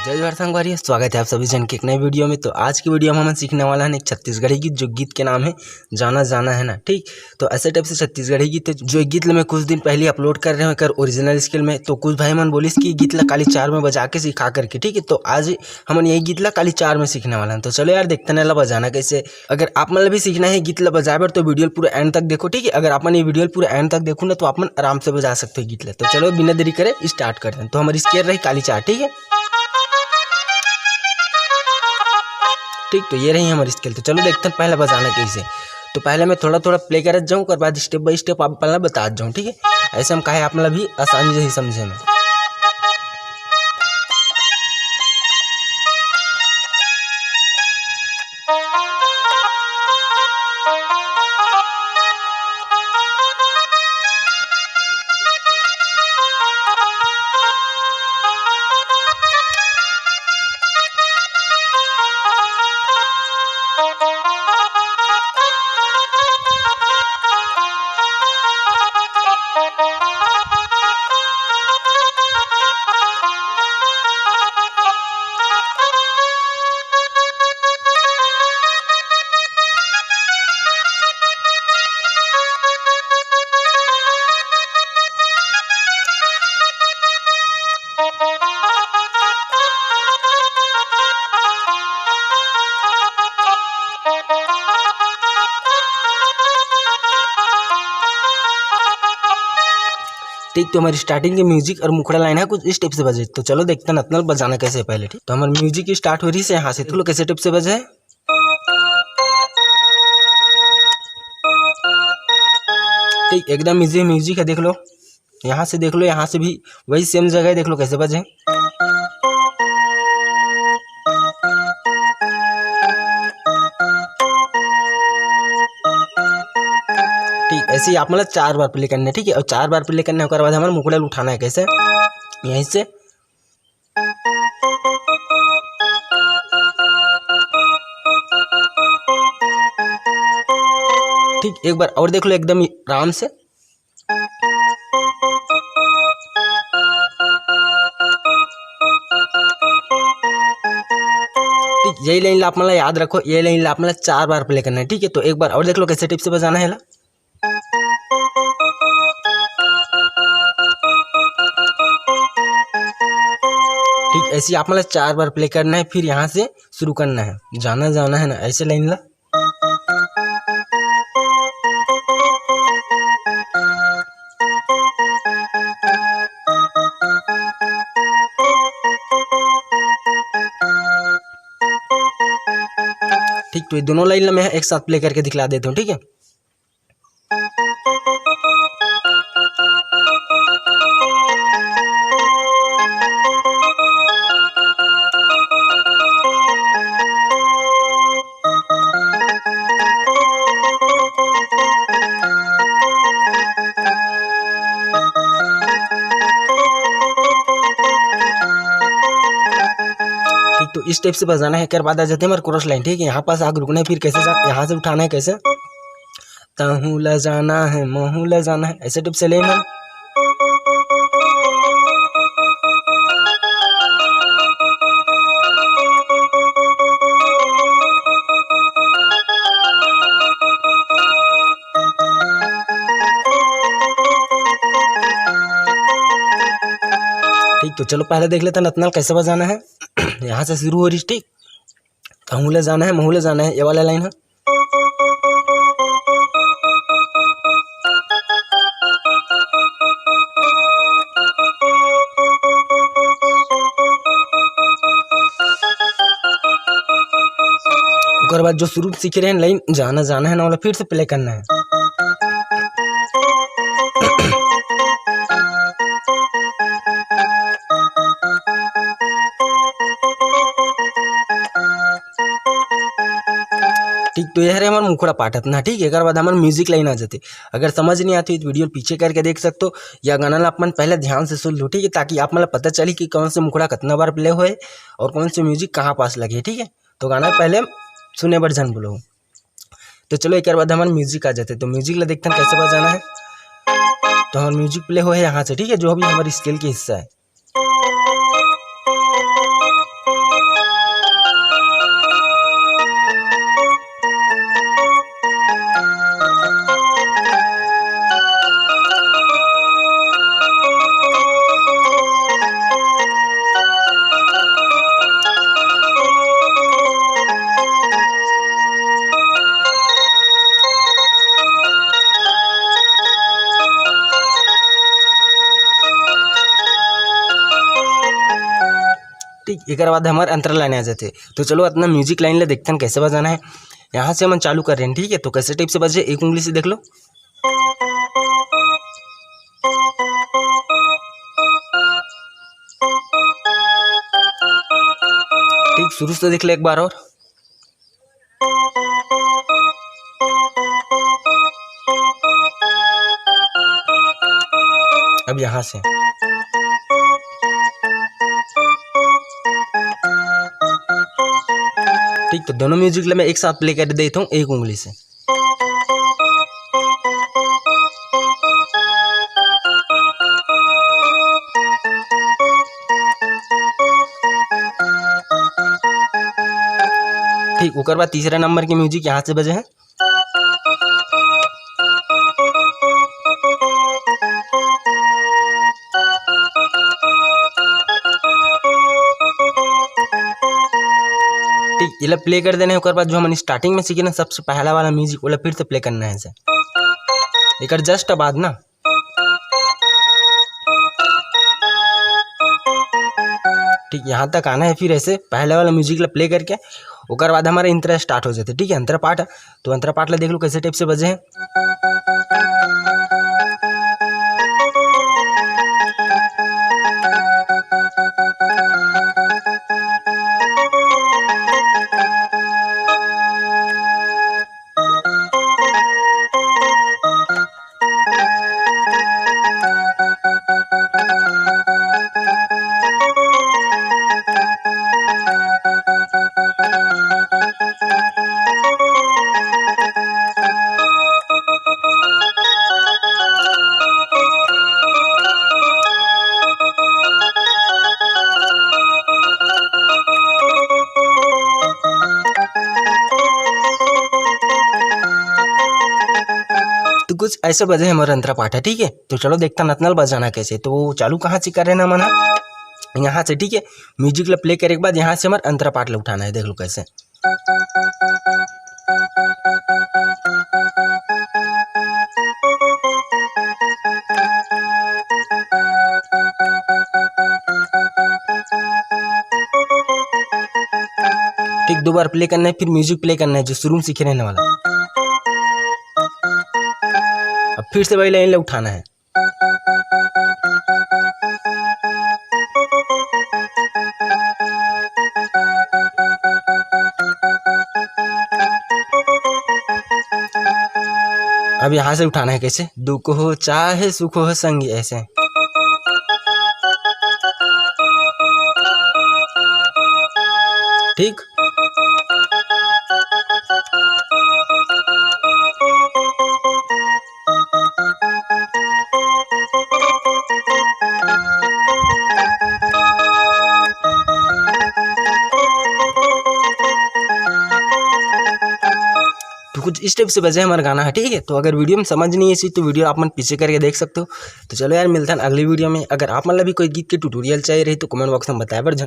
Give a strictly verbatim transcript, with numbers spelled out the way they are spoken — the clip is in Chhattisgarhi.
जय जोहार संगवारी, स्वागत है आप सभी जन के एक नए वीडियो में। तो आज की वीडियो में हमन सीखने वाला है एक छत्तीसगढ़ी गीत, जो गीत के नाम है जाना जाना है ना, ठीक। तो ऐसे टाइप से छत्तीसगढ़ी गीत है, जो एक गीत ल मैं कुछ दिन पहले अपलोड कर रहे हूँ एकर ओरिजिनल स्केल में। तो कुछ भाई मन बोलिस कि गीत ला काली चार में बजा के सिखा करके, ठीक है। तो आज हमन यही गीत ला काली चार में सीखने वाला है। तो चलो यार, देखते हैं ला बजाना कैसे। अगर आप मन ला भी सीखना है गीत ला बजाए बर, तो वीडियो पूरा एंड तक देखो, ठीक है। अगर आप मन ये वीडियो पूरा एंड तक देखो ना, तो आप मन आराम से बजा सकते हो गीत ला। तो चलो, बिना देरी करे स्टार्ट करते हैं। तो हमारी स्केल रही काली चार, ठीक है। ठीक, तो ये रही हमारी स्केल। तो चलो, देखते हैं पहले बजाना कैसे। तो पहले मैं थोड़ा थोड़ा प्ले करत जाऊँ, ओकर बाद स्टेप बाय स्टेप आप पहले बतात जाऊँ, ठीक है। ऐसे हम काहे आप मन ला भी आसानी से ही समझे में। ठीक, तो हमारी स्टार्टिंग के म्यूजिक और मुखड़ा लाइन है कुछ इस टाइप से बजे। तो चलो, देखते हैं नतनल बजाना कैसे है पहले, ठीक। तो हमारा म्यूजिक स्टार्ट हो रही से यहाँ से, देख लो कैसे टाइप से बजे है। ठीक, एकदम इजी म्यूजिक है, देख लो। यहाँ से देख लो, यहाँ से भी वही सेम जगह है, देख लो कैसे बजे। ठीक, ऐसे ही आप मतलब चार बार प्ले करने, ठीक है। और चार बार प्ले करने, ओकर बाद हमारे मुखड़ा उठाना है कैसे, यहीं से। ठीक, एक बार और देख लो एकदम आराम से। ठीक, यही लाइन ला आप मतलब याद रखो, ये लाइन ला आप मतलब चार बार प्ले करना है, ठीक है। तो एक बार और देख लो कैसे टाइप से बजाना है ला। ठीक, ऐसे ही आप मतलब चार बार प्ले करना है, फिर यहाँ से शुरू करना है, जाना जाना है ना, ऐसे लाइन ला। ठीक, तो ये दोनों लाइन ला मैं एक साथ प्ले करके दिखला देता हूँ, ठीक है। ठीक, तो इस टाइप से बजाना है। एकर बाद आ जाते हैं हमारे कोरस लाइन, ठीक है। यहाँ पास आग रुकना है, फिर कैसे जा, यहाँ से उठाना है कैसे, तहूँ ला जाना है, महूँ ला जाना है, ऐसे टाइप से लेना। ठीक, तो चलो पहले देख लेते हैं नतनल कैसे बजाना है। यहाँ से शुरू हो रही, ठीक, तहूँ ला जाना है, महूँ ला जाना है, ये वाला लाइन है। ओकर बाद जो शुरू सीखे रहे लाइन जाना जाना है ना वाला, फिर से प्ले करना है। ठीक, तो ये हरे हमार मुखड़ा पाठ अतना, ठीक है। एकर बाद हमार म्यूजिक लाइन आ जाते। अगर समझ नहीं आती तो वीडियो पीछे करके देख सकते हो, या गाना ला अपन पहले ध्यान से सुन लो, ठीक है, ताकि आप मतलब पता चली कि कौन से मुखड़ा कितना बार प्ले होए और कौन से म्यूजिक कहाँ पास लगे, ठीक है। तो गाना पहले सुने बर झन बोलो। तो चलो, एक बाद हमारे म्यूजिक आ जाते, तो म्यूजिक ला देखते हैं कैसे बजाना है। तो हमारा म्यूजिक प्ले हो है यहाँ से, ठीक है, जो अभी हमारी स्केल के हिस्सा है। एकर बाद हमर अंतरा लाइन आ जाथे। तो चलो, अतना म्यूजिक लाइन ला देखथन, कैसे बजाना है। यहाँ से हमन चालू कर रहे हैं, ठीक है। तो कैसे टाइप से बजे, एक उंगली से देख लो। ठीक, शुरू से देख ले एक बार और। अब यहाँ से। ठीक, तो दोनों म्यूजिक ला मैं एक साथ प्ले कर देता हूँ एक उंगली से। ठीक, ओकर बाद तीसरा नंबर के म्यूजिक यहाँ से बजे है। ठीक, एला प्ले कर देना है। ओकर बाद जो हमन स्टार्टिंग में सीखे ना, सबसे पहला वाला म्यूजिक, ओला फिर से प्ले करना है से। एकर जस्ट बाद ना। ठीक, यहाँ तक आना है। फिर ऐसे पहले वाला म्यूजिक ला प्ले करके ओकर बाद हमारा अंतरा स्टार्ट हो जाते, ठीक है, अंतरा पाठ। तो अंतरा पाठ ला देख लो कैसे टाइप से बजे हैं। तो कुछ ऐसे बजे हमर अंतरा पाठ है, ठीक है। तो चलो देखथन अतना ल बजाना कैसे। तो चालू कहाँ से कर रहे ना मन ह, यहाँ से, ठीक है। म्यूजिक ला प्ले करे के बाद यहाँ से हमर अंतरा पाठ ला उठाना है, देख लो कैसे। ठीक, दो बार प्ले करना है, फिर म्यूजिक प्ले करना है जो शुरू में सीखे रहने वाला। अब फिर से वही लाइन ला उठाना है। अब यहाँ से उठाना है कैसे, दुख हो चाहे सुख हो संगी, ऐसे। ठीक। तो कुछ इस टाइप से बजे हमारा गाना है, ठीक है। तो अगर वीडियो में समझ नहीं है तो वीडियो आप मन पीछे करके देख सकते हो। तो चलो यार, मिलता है अगली वीडियो में। अगर आप मन ला भी कोई गीत के ट्यूटोरियल चाहिए रही तो कमेंट बॉक्स में बताए बर